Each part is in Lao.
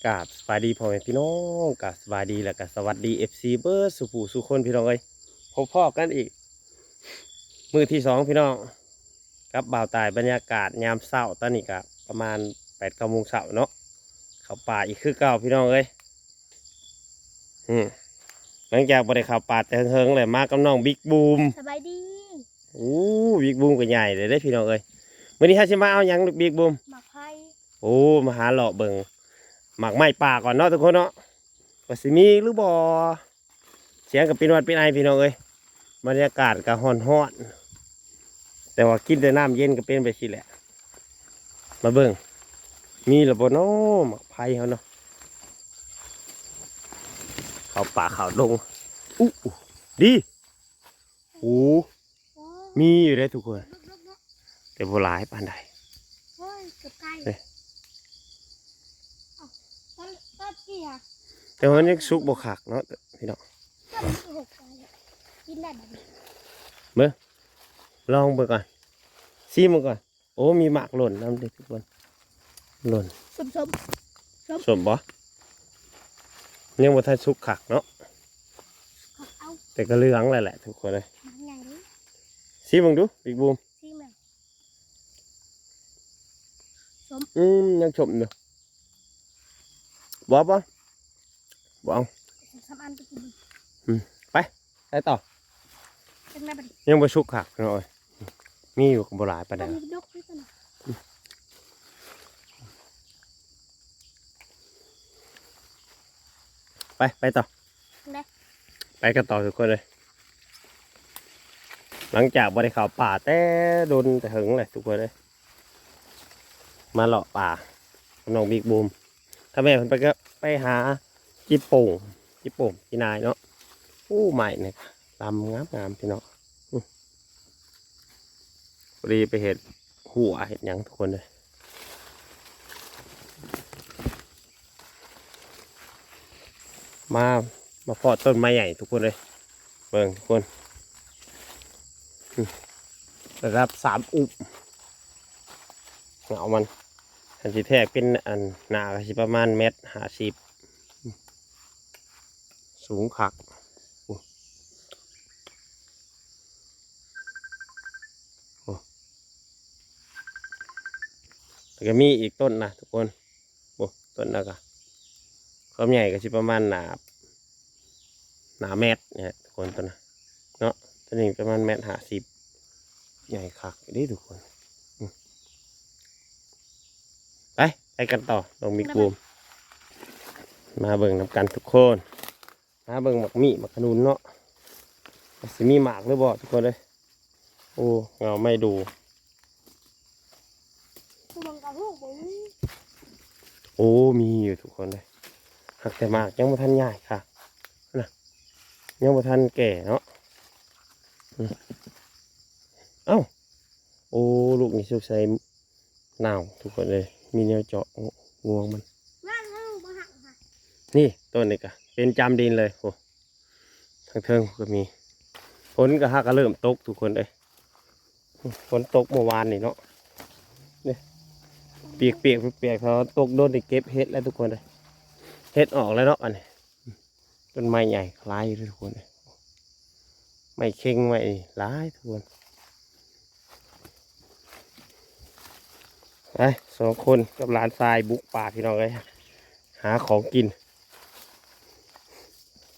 ກາບສະບາຍດີພໍ່ແມ່ພີ່ນ້ອງ ກາບສະບາຍດີ ແລະກະສະຫວັດດີ ເອັຟຊີ ເບິດສູ່ຜູ້ສູ່ຄົນພີ່ນ້ອງເອີຍ. ພົບພໍ້ກັນອີກມື້ທີສອງພີ່ນ້ອງ ກັບບ່າວຕາຍ. ບັນຍາກາດຍາມເຊົ້າ ຕອນນີ້ກະປະມານແປດເກົ້າໂມງເຊົ້າເນາະ ເຂົ້າປ່າອີກຄືເກົ່າພີ່ນ້ອງເອີຍ. ອືມ ຫຼັງຈາກບໍ່ໄດ້ເຂົ້າປ່າແຕ່ເຫິງໆ ແລ້ວ ມາກັບນ້ອງບິກບູມ. ສະບາຍດີ. ໂອ້ ບິກບູມກໍໃຫຍ່ເລີຍເດ້ພີ່ນ້ອງເອີຍ. ມື້ນີ້ເຮົາຊິມາເອົາຫຍັງ ບິກບູມ? ໝາກໄຜ່. ໂອ້ ມາຫາເລາະເບິ່ງໝາກໄມ້ປ່າກ່ອນເນາະທຸກຄົນເນາະ ວ່າຊິມີຫຼືບໍ່. ສຽງກໍເປັນຫວັດເປັນໄອພີ່ນ້ອງເອີຍ. ບັນຍາກາດກໍຮ້ອນໆ ແຕ່ວ່າກິນແຕ່ນ້ຳເຢັນກໍເປັນໄປຊີ້ແຫຼະ. ມາເບິ່ງ ມີແລ້ວບໍ່ເນາະ ໝາກໄຜ່ເຮົາເນາະ. ເຂົ້າປ່າເຂົ້າດົງ. ອຸ ດີ. ໂອ້ ມີຢູ່ເດ້ທຸກຄົນ ແຕ່ບໍ່ຫຼາຍປານໃດ. ໂອ້ຍ ເກືອບໄກ່. ເດ້ ເອົ້າ ຕອນ ຕອນກີ້ຫະ ແຕ່ວ່າມັນຍັງສຸກບໍ່ຄັກເນາະພີ່ນ້ອງ. ຕອນນີ້ກໍຫົກໄກ່ ກິນໄດ້ບັດນີ້. ເບິ່ງ ລອງເບິ່ງກ່ອນ ຊີມເບິ່ງກ່ອນ. ໂອ້ ມີໝາກຫຼົ່ນນຳເດ້ທຸກຄົນ ຫຼົ່ນ. ສົ້ມໆ ສົ້ມ ສົ້ມບໍ່? ຍັງບໍ່ທັນສຸກຄັກເນາະ ຄັກເອົາ ແຕ່ກໍເຫຼືອງແລ້ວແຫຼະທຸກຄົນເອີຍ. ໝາກໃຫຍ່ເດ້. ຊີມເບິ່ງດູ ບິກບູມ. ຊີມເບິ່ງ. ສົ້ມ. ອືມ ຍັງສົ້ມຢູ່. ບໍ່ ບໍ່ ບໍ່ເອົາ. ສອງສາມອັນໄປກິນເບິ່ງ. ອືມ ໄປ ໄປຕໍ່. ຈັກແມ່ບັດນີ້ ຍັງບໍ່ສຸກຄັກເນາະເອີຍ. ມີຢູ່ກໍບໍ່ຫຼາຍປານໃດ. ບໍ່ມີດອກຢູ່ຕົວນີ້. ໄປ ໄປຕໍ່. ຈັ່ງໃດ? ໄປກັນຕໍ່ທຸກຄົນເອີຍ. ຫຼັງຈາກບໍ່ໄດ້ເຂົ້າປ່າແຕ່ດົນແຕ່ເຫິງແຫຼະທຸກຄົນເອີຍ. ມາເລາະປ່າກັບນ້ອງບິກບູມ. ຖ້າແມ່ເພິ່ນໄປກໍໄປຫາຈິບໂປ່ງ ຈິບໂປ່ງ ຈີ່ນາຍເນາະ. ໂອ້ ໄມ້ນີ້ລຳງາມໆ ພີ່ນ້ອງ. ອື ພໍດີໄປເຮັດຮົ້ວເຮັດຫຍັງທຸກຄົນເອີຍ. ມາ ມາພໍ້ຕົ້ນໄມ້ໃຫຍ່ທຸກຄົນເອີຍ. ເບິ່ງທຸກຄົນ ອື ລະດັບສາມອຸບ ເຫງົາມັນ. ຄັນຊິແທກເປັນອັນໜ້າກໍຊິປະມານແມັດຫ້າສິບ ສູງຄັກ. ໂອ້ ໂອ້ ແລ້ວກໍມີອີກຕົ້ນນະທຸກຄົນ. ໂອ້ ຕົ້ນນັ້ນກະ ຄວາມໃຫຍ່ກໍຊິປະມານໜ້າ ໜ້າແມັດນີ້ແຫຼະທຸກຄົນ ຕົ້ນນະເນາະ. ຕົ້ນນີ້ປະມານແມັດຫ້າສິບ ໃຫຍ່ຄັກເດ້ທຸກຄົນ. ອື ໄປ ໄປກັນຕໍ່ນ້ອງມິກບູມ. ມາເບິ່ງນຳກັນທຸກຄົນ. ຫາເບິ່ງໝາກມີ້ໝາກຂະໜູນເນາະ ວ່າຊິມີໝາກຫຼືບໍ່ທຸກຄົນເອີຍ. ໂອ້ ເຫງົາໄມ້ດູ່ ຜູ້ເບິ່ງກໍຮູ້ບໍ່ມີ. ໂອ້ ມີຢູ່ທຸກຄົນເອີຍ ຫາກແຕ່ໝາກຍັງບໍ່ທັນໃຫຍ່ຄັກນະ ຍັງບໍ່ທັນແກ່ເນາະ. ອື ເອົ້າ ໂອ້ ລູກນີ້ສົງໄສ ໜາວທຸກຄົນເອີຍ ມີແນວເຈາະງວງມັນ. ນີ້ ຕົ້ນນີ້ກະເປັນຈຳດິນເລີຍ. ໂອ້ ທາງເທິງກໍມີ. ຝົນກໍຫາກະເລີ່ມຕົກທຸກຄົນເອີຍ ຝົນຕົກເມື່ອວານນີ້ເນາະ. ນີ້ ປຽກໆ ປຽກໆ ຖ້າຕົກດົນນີ້ເກັບເຫັດແລ້ວທຸກຄົນເອີຍ ເຫັດອອກແລ້ວເນາະ. ອັນນີ້ ຕົ້ນໄມ້ໃຫຍ່ຫຼາຍຢູ່ເດີທຸກຄົນເອີຍ ໄມ້ເຄັງໄມ້ຫຼາຍທຸກຄົນ. ໄປ ສອງຄົນກັບຫຼານຊາຍບຸກປ່າພີ່ນ້ອງເອີຍ ຫາຂອງກິນ.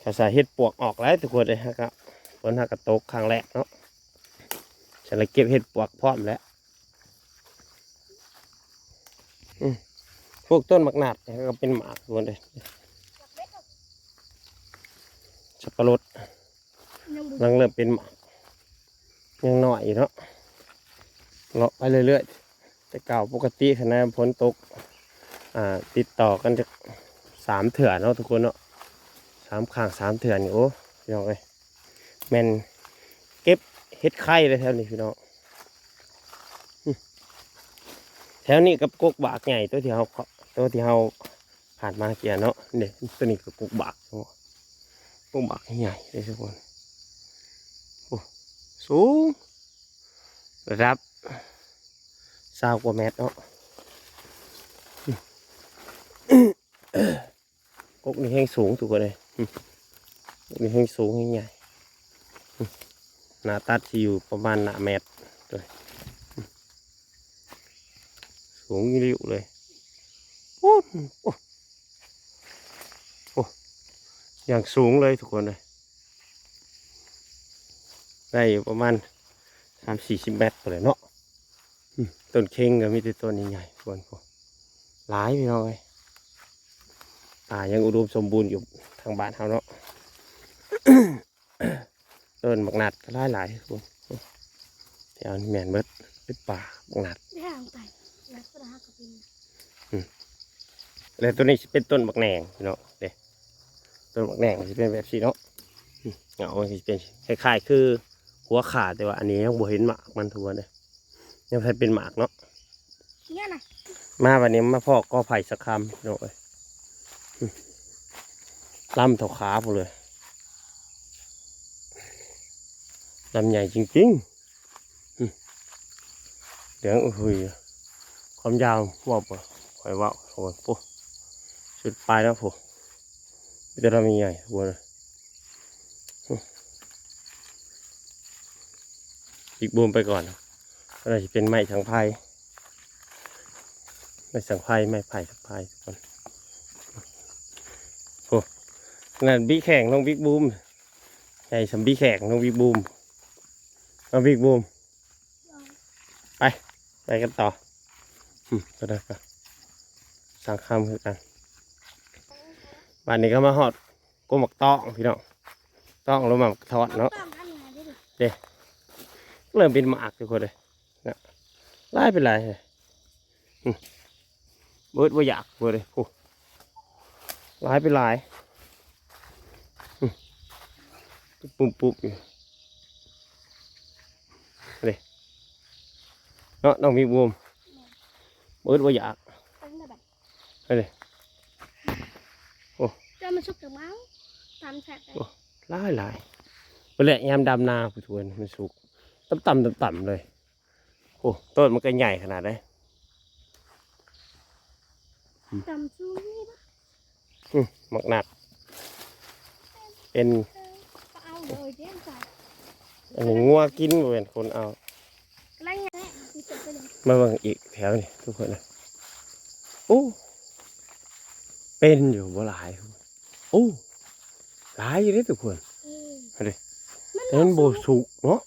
ຂ້າສາເຫັດປວກອອກຫຼາຍທຸກຄົນເອີຍ ຫາກະ ຝົນຫາກະຕົກຄັ້ງແລກເນາະ ສະນັ້ນເກັບເຫັດປວກພ້ອມແລ້ວ. ອື ພວກຕົ້ນໝາກໜາດນີ້ກໍເປັນໝາກທຸກຄົນເອີຍ ສັບປະລົດ ຍັງບໍ່ ກຳລັງເລີ່ມເປັນໝາກ ຍັງນ້ອຍຢູ່ເນາະ ເລາະໄປເລື້ອຍໆ. ແຕ່ເກົ່າປົກກະຕິຄັນຝົນຕົກ ອ່າ ຕິດຕໍ່ກັນຈັກສາມເທື່ອເນາະທຸກຄົນເນາະ ສາມຄັ້ງສາມເທື່ອນີ້ ໂອ້ ພີ່ນ້ອງເອີຍ ແມ່ນເກັບເຫັດໄຂ່ເລີຍແຖວນີ້ພີ່ນ້ອງ. ອື ແຖວນີ້ກັບກົກບາກໃຫຍ່ ຕົວທີ່ເຮົາ ຕົວທີ່ເຮົາຜ່ານມາເມື່ອກີ້ເນາະ. ນີ້ ຕົວນີ້ກໍກົກບາກ ກົກບາກໃຫຍ່ເດ້ທຸກຄົນ. ໂອ້ ສູງ ລະດັບຊາວກວ່າແມັດເນາະ. ອື ກົກນີ້ແຮງສູງທຸກຄົນເອີຍ ອືມ ກົກນີ້ແຮງສູງແຮງໃຫຍ່ ອືມ ໜ້າຕັດຊິຢູ່ປະມານໜ້າແມັດ ອືມ ສູງອີ່ຫຼີເລີຍ ໂອ້ ໂອ້ ໂອ້ ຢ່າງສູງເລີຍທຸກຄົນເອີຍ ໄດ້ຢູ່ປະມານສາມສີ່ສິບແມັດພຸ້ນແຫຼະເນາະ ອືມ ຕົ້ນເຄັງກໍມີແຕ່ຕົ້ນໃຫຍ່ໆ ທຸກຄົນ ໂອ້ ຫຼາຍພີ່ນ້ອງເອີຍ ປ່າຍັງອຸດົມສົມບູນຢູ່ທາງບ້ານເຮົາເນາະ ຕົ້ນບັກໜາດກໍຫຼາຍໆ ພຸ້ນ ແຖວນີ້ແມ່ນເບິດ ເປັນປ່າບັກໜາດ ແລ້ວໂຕນີ້ຊິເປັນຕົ້ນບັກແໜ່ງເນາະ ເດ້ ຕົ້ນບັກແໜ່ງຊິເປັນແບບຊີ້ເນາະ ອືມ ເຫງົາມັນຊິເປັນຄ້າຍໆຄືຫົວຂ່າ ແຕ່ວ່າອັນນີ້ຍັງບໍ່ເຫັນໝາກມັນທຸກຄົນເອີຍ ຍັງບໍ່ທັນເປັນໝາກເນາະ ເນຍນະ ມາບັດນີ້ມາພໍ້ກໍໄຜ່ສັກຄຳພີ່ນ້ອງເອີຍ ລຳເທົ່າຂາພຸ້ນເລີຍ ລຳໃຫຍ່ຈິງໆ ອືມ ເຫຼືອງອຸ້ຍຫຸຍ ຄວາມຍາວເວົ້າບໍ່ຄ່ອຍເວົ້າ ໂອ້ໂຫ ສຸດປາຍແລ້ວພຸ້ນ ມີແຕ່ລຳໃຫຍ່ໆ ພຸ້ນ ອີກບູມໄປກ່ອນ ອັນນັ້ນຊິເປັນໄມ້ສັງໄພ ໄມ້ສັງໄພ ໄມ້ໄຜ່ສັງໄພ ໂອ້ ນັ້ນບິແຂ່ງນ້ອງບິກບູມ ໃຫຍ່ສ່ຳບິແຂ່ງນ້ອງບິກບູມ ນ້ອງບິກບູມ ໄປ ໄປກັນຕໍ່ ອືມ ຕົວນັ້ນກໍສັກຄຳຄືກັນ ບາດນີ້ກໍມາຮອດ ກົກໝາກຕ້ອງພີ່ນ້ອງ ຕ້ອງ ຫຼືໝາກທອດເນາະ ເດ້ ເລີ່ມເປັນໝາກທຸກຄົນເອີຍ ນະ ຫຼາຍເປັນຫຼາຍ ອືມ ບໍ່ອຶດບໍ່ຢາກເວີຍເດ້ ໂອ້ ຫຼາຍເປັນຫຼາຍ ອືມ ປຸບໆຢູ່ ເດ້ ເນາະ ນ້ອງມີບວມ ບໍ່ອຶດບໍ່ຢາກ ເອີ ເດ້ ໂອ້ ຈະມາສຸກກັບເຮົາ ຕຳແຊບເດ້ ໂອ້ ຫຼາຍໆ ເບິ່ງແຫຼະ ຍາມດຳນາພຸ້ນ ມັນສຸກ ຕ່ຳໆ ຕ່ຳໆເລີຍ. ໂອ້ ຕົ້ນມັນກໍໃຫຍ່ຂະໜາດໃດ ອືມ ຕຳຊູນີ້ເນາະ ອືມ ໝາກໜາດ ເປັນ ເອີ ກໍເອົາເລີຍເດ້ ອັນນີ້ງົວກິນ ບໍ່ແມ່ນຄົນເອົາ ກຳລັງ ມາເບິ່ງອີກແຖວນີ້ທຸກຄົນນະ ໂອ້ ເປັນຢູ່ ບໍ່ຫຼາຍ. ໂອ້ ຫຼາຍຢູ່ເດ້ທຸກຄົນ ເອີ ເຫັນເດ້ ມັນ ແຕ່ມັນບໍ່ສຸກເນາະ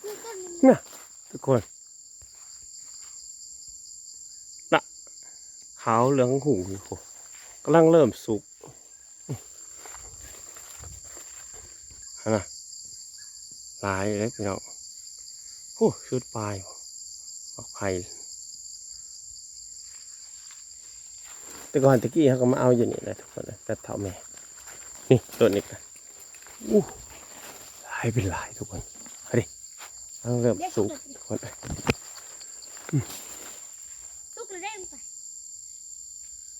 ມັນກໍ ນະ ທຸກຄົນ ນະ ຂາວເຫຼືອງຫຸ່ງຢູ່ ກຳລັງເລີ່ມສຸກ ຫັ້ນນະ ຫຼາຍເດ້ພີ່ນ້ອງ ໂອ້ ສຸດປາຍ ໝາກໄຜ່ ແຕ່ກ່ອນແຕ່ກີ້ເຮົາກໍມາເອົາຢູ່ນີ້ແຫຼະທຸກຄົນ ແຕ່ເຖົ້າແມ່ ນີ້ ຕົ້ນນີ້ກໍ ໂອ້ ຫຼາຍເປັນຫຼາຍທຸກຄົນ ເອົາເດ້ ເອົາເລີ່ມສຸກທຸກຄົນ ອືມ ສຸກແລ້ວເດ້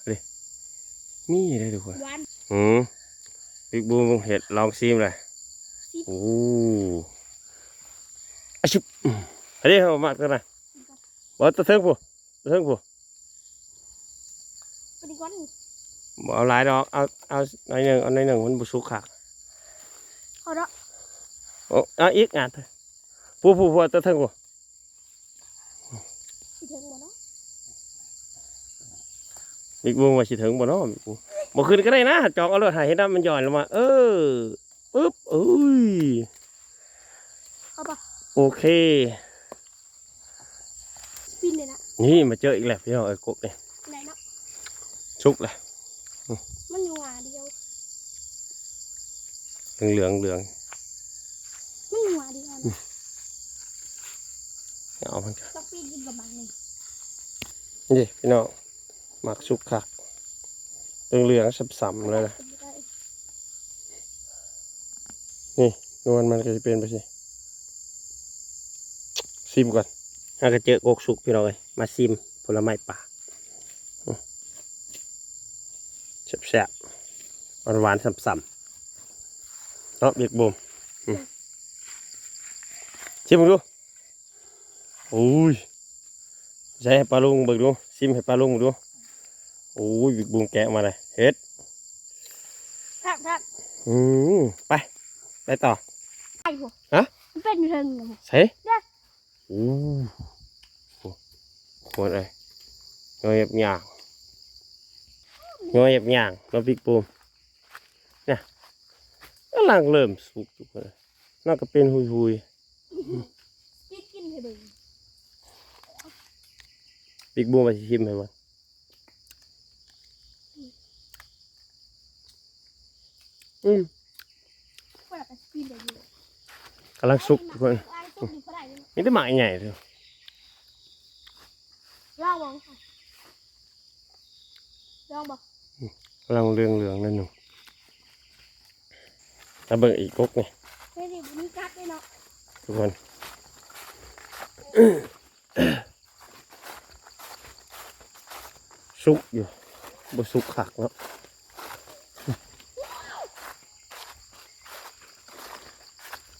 ເດ້ ມີເດ້ທຸກຄົນ ຫວານ ອືມ ບິກບູມເຮັດ ລອງຊີມເລີຍ ຊີມ ໂອ້ ອາຊຶບ ອືມ ເອົາເດ້ ເອົາໝາກຕົວນັ້ນ ບໍ່ ຕົວເທິງພຸ້ນ ເທິງພຸ້ນ ບໍ່ເອົາຫຼາຍດອກ ເອົາ ເອົາໜ້ອຍໜຶ່ງ ເອົາໜ້ອຍໜຶ່ງ ມັນບໍ່ສຸກຄັກ ເອົາເນາະ ໂອ້ ເອົາອີກ ອ່າ ຜູ້ ຜູ້ ຜູ້ ຕົວເທິງພຸ້ນ ຊິເຖິງບໍ່ເນາະ ບິກບູມວ່າຊິເຖິງບໍ່ເນາະ ບິກບູມ ບໍ່ຂຶ້ນກໍໄດ້ນະ ຈອກເອົາໂລດ ໃຫ້ເຫັນນຳມັນຍ້ອຍລົງມາ ເອີ ປຶບ ເອີຍ ເອົາປະ ໂອເຄ ປີນເລີຍນະ ນີ້ມາເຈີອີກແລ້ວພີ່ນ້ອງເອີຍ ກົກນີ້ ໄດ້ເນາະ ສຸກແລ້ວ ອືມ ມັນຢູ່ຫວ່າດຽວ ເຫຼືອງໆ ເຫຼືອງ ມັນຢູ່ຫວ່າດຽວນະ ອືມ ເອົາມັນ ຕ້ອງປີນກິນກັບບັກນີ້ ນີ້ພີ່ນ້ອງ ໝາກສຸກຄັກ ເຫຼືອງໆ ຊ້ຳໆ ເລີຍນະ ນີ້ ນວນມັນກໍຈະເປັນແບບນີ້ ຊີມກ່ອນ ຫາກໍເຈີກົກສຸກພີ່ນ້ອງເອີຍ ມາຊີມຜົນລະໄມ້ປ່າ ອືມ ແຊບໆ ຫວານໆ ຊ້ຳໆ ເນາະ ບິກບູມ ອືມ ຊີມເບິ່ງດູ. ໂອ້ຍ ໃສ່ໃຫ້ປ້າລຸງເບິ່ງດູ ຊີມໃຫ້ປ້າລຸງເບິ່ງດູ. ໂອ້ຍ ບິກບູມແກະອອກມາເລີຍ ເຮັດ ຄັກໆ ອືມ ໄປ ໄປຕໍ່ ໄປພຸ້ນ ຮະ ມັນເປັນຢູ່ເທິງພຸ້ນ ໃສ ເດ້ ໂອ້ ໂອ້ ທຸກຄົນເອີຍ ຍ້ອຍຫຍັບຍ່າງ ຍ້ອຍຫຍັບຍ່າງເນາະ ບິກບູມ ນະ ກຳລັງເລີ່ມສຸກ ທຸກຄົນເອີຍ ນະ ກໍເປັນຫຸຍໆ ກິນ ກິນໃຫ້ເບິ່ງ ບິກບູມວ່າຊິຊິມໃຫ້ເບິ່ງ ອືມ ພວກເຮົາກໍຊິກິນໄດ້ຢູ່ ກຳລັງສຸກ ທຸກຄົນ ກຳລັງສຸກຢູ່ ພໍໄດ້ຢູ່ ມີແຕ່ໝາກໃຫຍ່ເດີ ລອງເບິ່ງ ລອງບໍ່ ອືມ ກຳລັງເຫຼືອງໆ ໜ້ອຍໜຶ່ງ ມາເບິ່ງອີກກົກນີ້ ເຮີ້ຍ ນີ້ບໍ່ມີກັດເດ້ເນາະ ທຸກຄົນ ສຸກຢູ່ ບໍ່ສຸກຄັກເນາະ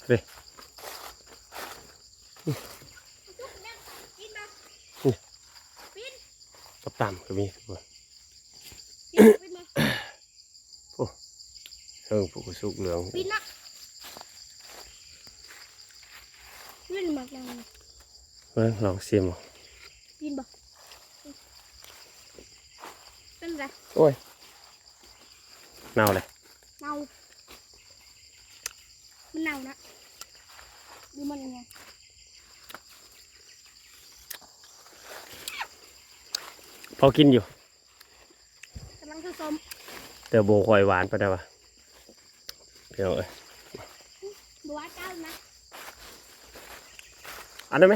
ເດ້ ກັບຕຳກໍມີ ໂອ້ ເທິງພຸ້ນກໍສຸກເຫຼືອງ ເບິ່ງ ລອງຊິມ ກິນບໍ່ ເປັນໃດ ໂອ້ຍ ເນົ່າເລີຍ ເນົ່າ ມັນເນົ່ານະ ຫຼືມັນຫຍັງ ພໍກິນຢູ່ ກຳລັງຊິສົ້ມ ແຕ່ບໍ່ຄ່ອຍຫວານປານໃດວ່າ ພີ່ນ້ອງເອີຍ ບໍ່ຫວານຈັກໜ້ອຍ ອັນນັ້ນໄໝ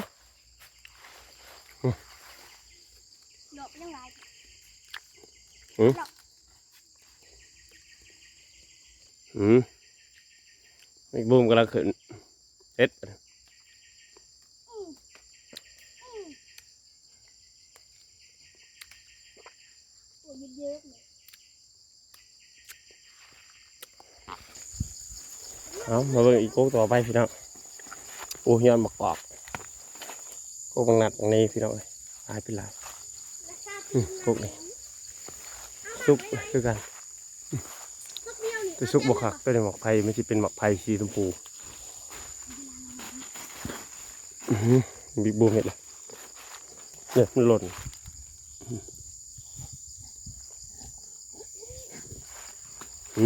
ດອກມັນຍັງຫຼາຍ ອືມ ດອກ ອືມ ມີກບູມກຳລັງຂຶ້ນ ເຮັດ ອືມ ອືມ ໂອ້ຍ ເຍອະໆ ເອົາ ມາເບິ່ງອີກກົກຕໍ່ໄປພີ່ນ້ອງ ໂອ້ ຍອດໝາກກອກ ກົກບັກນັດບັກນີ້ພີ່ນ້ອງເອີຍ ຫຼາຍເປັນຫຼາຍ ອືມ ກົກນີ້ ສຸກຄືກັນ ແຕ່ສຸກບໍ່ຄັກ ໂຕນີ້ໝາກໄຜ່ ມັນຊິເປັນໝາກໄຜ່ສີຊົມພູ ອື ບິກບູມເຮັດລະ ເອີ ມັນຫຼົ່ນ ອື ອ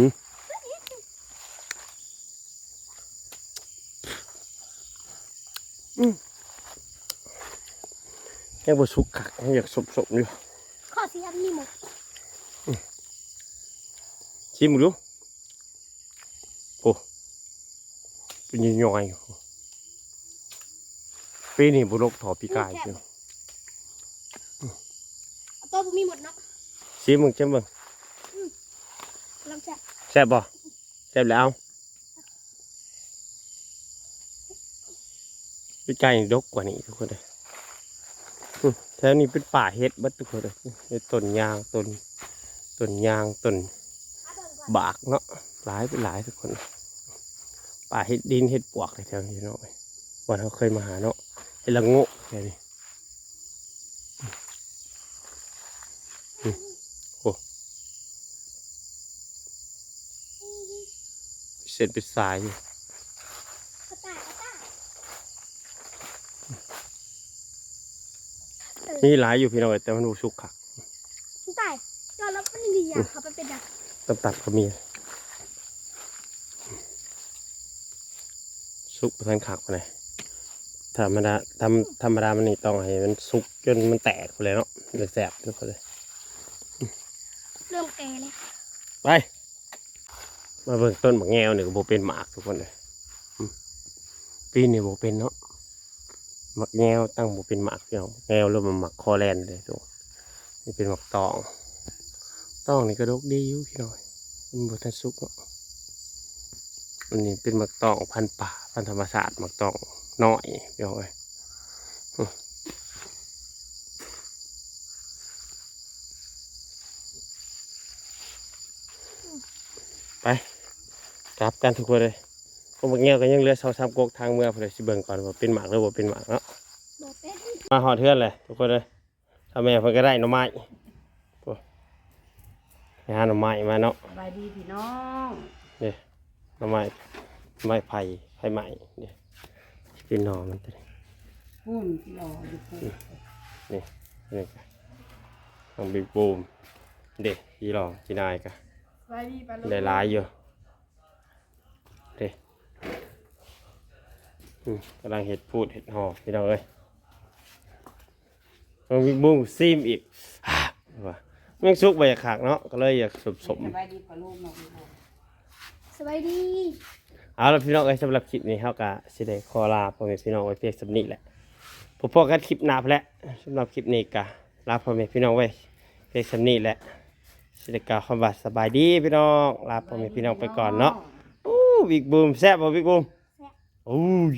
ື ຍັງບໍ່ສຸກຄັກ ຍັງຢາກສົມໆຢູ່ ຂໍຊິອັນນີ້ໝົດ ອື ຊິມເບິ່ງດູ ໂອ້ ເປັນຍ້ອຍໆ ປີນີ້ບໍ່ດົກທໍ່ປີກາຍ ແຊບ ເດີ ເອົາໂຕບໍ່ມີໝົດເນາະ ຊິມເບິ່ງ ຊິມເບິ່ງ ອື ກຳລັງແຊບ ແຊບບໍ່? ແຊບແລ້ວ ປີກາຍນີ້ດົກກວ່ານີ້ທຸກຄົນເອີຍ ອື ແຖວນີ້ເປັນປ່າເຫັດເບິດທຸກຄົນເອີຍ ເຫັດຕົ້ນຍາງ ຕົ້ນ ຕົ້ນຍາງ ຕົ້ນບາກເນາະ ຫຼາຍເປັນຫຼາຍທຸກຄົນ ປ່າເຫັດດິນ ເຫັດປວກແຖວນີ້ເນາະ ບ່ອນເຮົາເຄີຍມາຫາເນາະ ເຫັດລະໂງກແຖວນີ້ ອື ໂອ້ ເປັນເສັ້ນເປັນສາຍຢູ່ ມີຫຼາຍຢູ່ພີ່ນ້ອງເອີຍ ແຕ່ມັນບໍ່ສຸກຄັກ ຕາຍ ຈອດແລ້ວມັນມີຢາງເຂົ້າໄປເປັນຫຍັງ ຕຳຕັດກໍມີ ສຸກບໍ່ທັນຄັກປານໃດ ທຳມະດາ ທຳ ທຳມະດາມັນນີ້ຕ້ອງໃຫ້ມັນສຸກຈົນມັນແຕກພຸ້ນແຫຼະເນາະ ຈັ່ງແຊບທຸກຄົນເອີຍ ເລີ່ມແກ່ແລ້ວ ໄປ ມາເບິ່ງຕົ້ນໝາກແງວນີ້ກໍບໍ່ເປັນໝາກທຸກຄົນເອີຍ ອື ປີນີ້ບໍ່ເປັນເນາະ ໝາກແງວຕັ້ງບໍ່ເປັນໝາກພີ່ນ້ອງ ແງວເລີ່ມໝາກຄໍແລ່ນເດ້ ນີ້ເປັນໝາກຕອງ ຕອງນີ້ກະດົກດີຢູ່ພີ່ນ້ອງ ມັນບໍ່ທັນສຸກເນາະ ອັນນີ້ເປັນໝາກຕອງພັນປ່າ ພັນທຳມະຊາດ ໝາກຕອງນ້ອຍພີ່ນ້ອງເອີຍ ໄປ ກັບກັນທຸກຄົນເອີຍ ກົກບັກແງວກໍຍັງເຫຼືອສອງສາມກົກ ທາງເມືອພຸ້ນແຫຼະ ຊິເບິ່ງກ່ອນວ່າເປັນໝາກຫຼືບໍ່ເປັນໝາກເນາະ ບໍ່ເປັນ ມາຮອດເຮືອນແຫຼະທຸກຄົນເອີຍ ຖ້າແມ່ເພິ່ນກໍໄດ້ໜໍ່ໄມ້ ໂອ້ ໄປຫາໜໍ່ໄມ້ມາເນາະ ສະບາຍດີພີ່ນ້ອງ ເດ້ ໜໍ່ໄມ້ ໄມ້ໄຜ່ ໄຜ່ໄມ້ ເດ້ ຊິເປັນໜໍ່ມັນຕົວນີ້ ພຸ້ນຊິລໍຢູ່ພຸ້ນ ນີ້ ນີ້ກະ ທາງບິກບູມ ເດ້ ອີຫຼອງ ອີນາຍກະ ສະບາຍດີປ້າລຸງ ໄດ້ຫຼາຍຢູ່ ເດ້ ອືມ ກຳລັງເຮັດພູດເຮັດຫໍ່ ພີ່ນ້ອງເອີຍ ເບິ່ງບິກບູມຊີມອີກ ວ່າ ຍັງສຸກບໍ່ຢາກຄັກເນາະ ກໍເລີຍຢາກສົມໆ ສະບາຍດີປ້າລຸງເນາະ ສະບາຍດີ ເອົາລະພີ່ນ້ອງເອີຍ ສຳລັບຄລິບນີ້ເຮົາກະຊິໄດ້ຂໍລາພໍ່ແມ່ພີ່ນ້ອງໄວ້ພຽງສ່ຳນີ້ແຫຼະ ພົບກັນຄລິບໜ້າພຸ້ນແຫຼະ ສຳລັບຄລິບນີ້ກະລາພໍ່ແມ່ພີ່ນ້ອງໄວ້ພຽງສ່ຳນີ້ແຫຼະ ຊິໄດ້ກ່າວຄຳວ່າສະບາຍດີພີ່ນ້ອງ ລາພໍ່ແມ່ພີ່ນ້ອງໄປກ່ອນເນາະ ໂອ້ ບິກບູມ ແຊບບໍ່ບິກບູມ? ແຊບ ໂອ້ຍ